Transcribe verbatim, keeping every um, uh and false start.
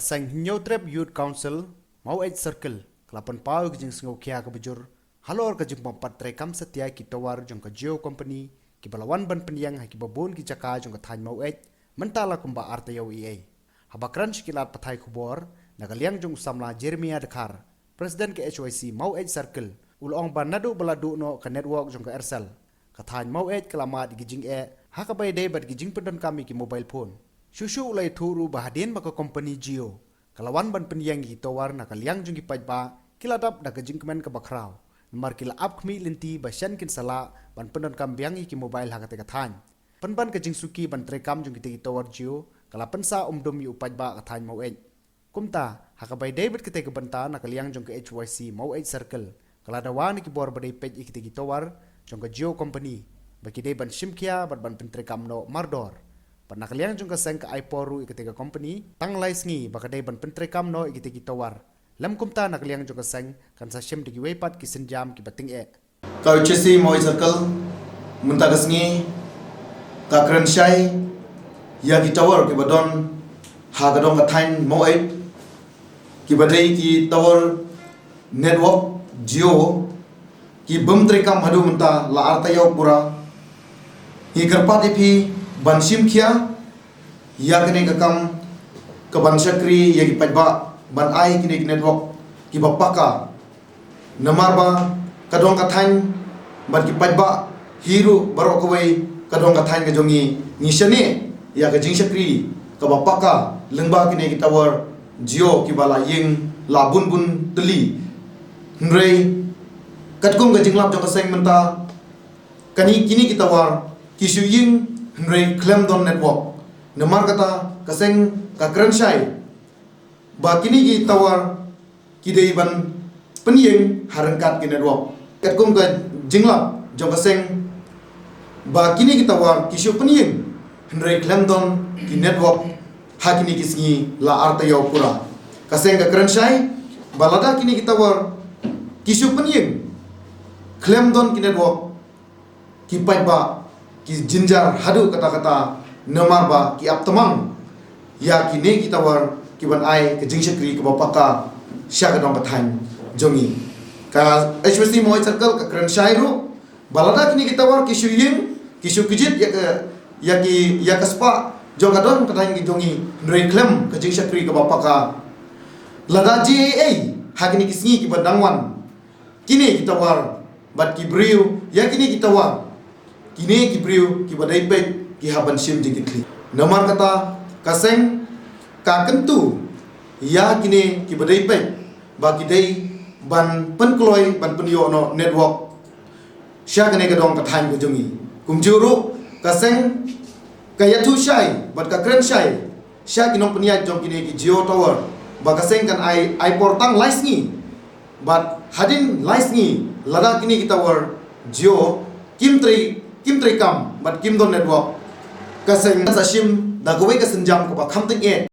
Seng Hynñiewtrep Youth Council, Maweit Circle, ka la pynpaw ka jingsngewkhia kaba jur halor ka jingbym pat treikam satia ki tower jong ka Jio Company kiba la wan ban pynïeng ha kiba bun ki jaka jong ka thaiñ Maweit mynta la kumba ar taïew eiei. Haba kren sha ki lad pathai khubor na ka liang jong u samla Jeremiah Dkhar, President ka H Y C Maweit Circle, u la ong ba naduh ba la duh noh ka network jong ka Aircel, ka thaiñ Maweit ka la mad ïa ki jingeh ha kaba ïadei bad ki jingpyndonkam ïa ki mobile phone. Shuh shuh u la ïathuh ruh ba hadien ba ka company Jio ka la wan ban pynïeng ïa ki tower na ka liang jong ki paidbah, ki la dap da ka jingkmen kaba khraw, namar ki la ap khmih lynti ba shen kin sa lah ban pyndonkam biang ïa ki mobile ha katei ka thaiñ. Pynban ka jingsuki ban treikam jong kitei ki tower Jio ka la pynsah umdum ïa u paidbah ka thaiñ Maweit. Kumta, ha kaba ïadei bad katei ka bynta na ka liang jong ka H Y C Maweit Circle, ka la dawa na ki bor ba dei peit ïa kitei ki tower jong ka Jio Company ba ki dei ban shimkhia bad ban pyntreikam noh mardor. Bad na ka liang jong ka seng ka ai por ruh ïa katei ka company tang lai sngi ba ka dei ban pyntreikam noh ïa kitei ki tower. Lym kumta na ka liang jong ka seng kan sa shim da kiwei pat ki sienjam kiba tyngeh. Ka H Y C Maweit Circle mynta ka sngi ka kren shai ïa ki tower kiba don ha ka dong ka thaiñ Maweit, kiba dei ki tower network Jio, ki bym treikam haduh mynta la ar taïew pura. Ngi kyrpad ïa phi ban shimkhia ïa kane ka kam, ka ban shakri ïa ki paidbah ban ai kine ki network kiba paka. Namar ba ka dong ka thaiñ bad ki paidbah hi ruh baroh kawei ka dong ka thaiñ ka jong ngi, ngi shaniah ïa ka jingshakri kaba paka lyngba kine ki tower Jio kiba la ïeng la bun bun tylli. Hynrei katkum ka jinglap jong ka seng mynta, kane, kine ki tower ki shu ïeng hynrei khlem don network. Namar kata ka seng ka kren shai ba kine ki tower ki dei ban pynïeng ha ryngkat ki network. Katkum ka jinglap jong ka seng ba kine ki tower ki shu pynïeng hynrei khlem don ki network ha kine ki sngi la ar taïew pura. Ka seng ka kren shai ba lada kine ki tower ki shu pynïeng khlem don ki network, ki paidbah ki jynjar haduh katta katta, namar ba ki ap tymmen ïa kine ki tower ki ban ai ka jingshakri kaba paka sha ka dong ka thaiñ jong ngi. Ka H Y C Maweit Circle ka kren shai ruh ba lada kine ki tower ki shu ïeng, ki shu kjit ïa ka, ïa ki, ïa ka spah jong ka dong ka thaiñ jong ngi, hynrei khlem ka jingshakri kaba paka. Lada jia ei ei ha kine ki sngi kiba dang wan, kine ki tower bad ki briew ïa kine ki tower, kine ki briew kiba dei peit ki hap ban shim jingkitkhlieh. Namar kata ka seng ka kyntu ïa kine kiba dei peit ba ki dei ban pynkloi ban pynïoh noh network sha kane ka dong ka thaiñ ka jong ngi. Kumjuh ruh ka seng ka ïathuh shai bad ka kren shai sha ki nongpynïaid jong kine ki Jio tower ba ka seng kan ai, ai por tang lai sngi. Bad hadien lai sngi lada kine ki tower Jio kim trei, kim treikam bad kim don network, ka seng kan sa shim da kawei ka sienjam kaba kham tyngeh.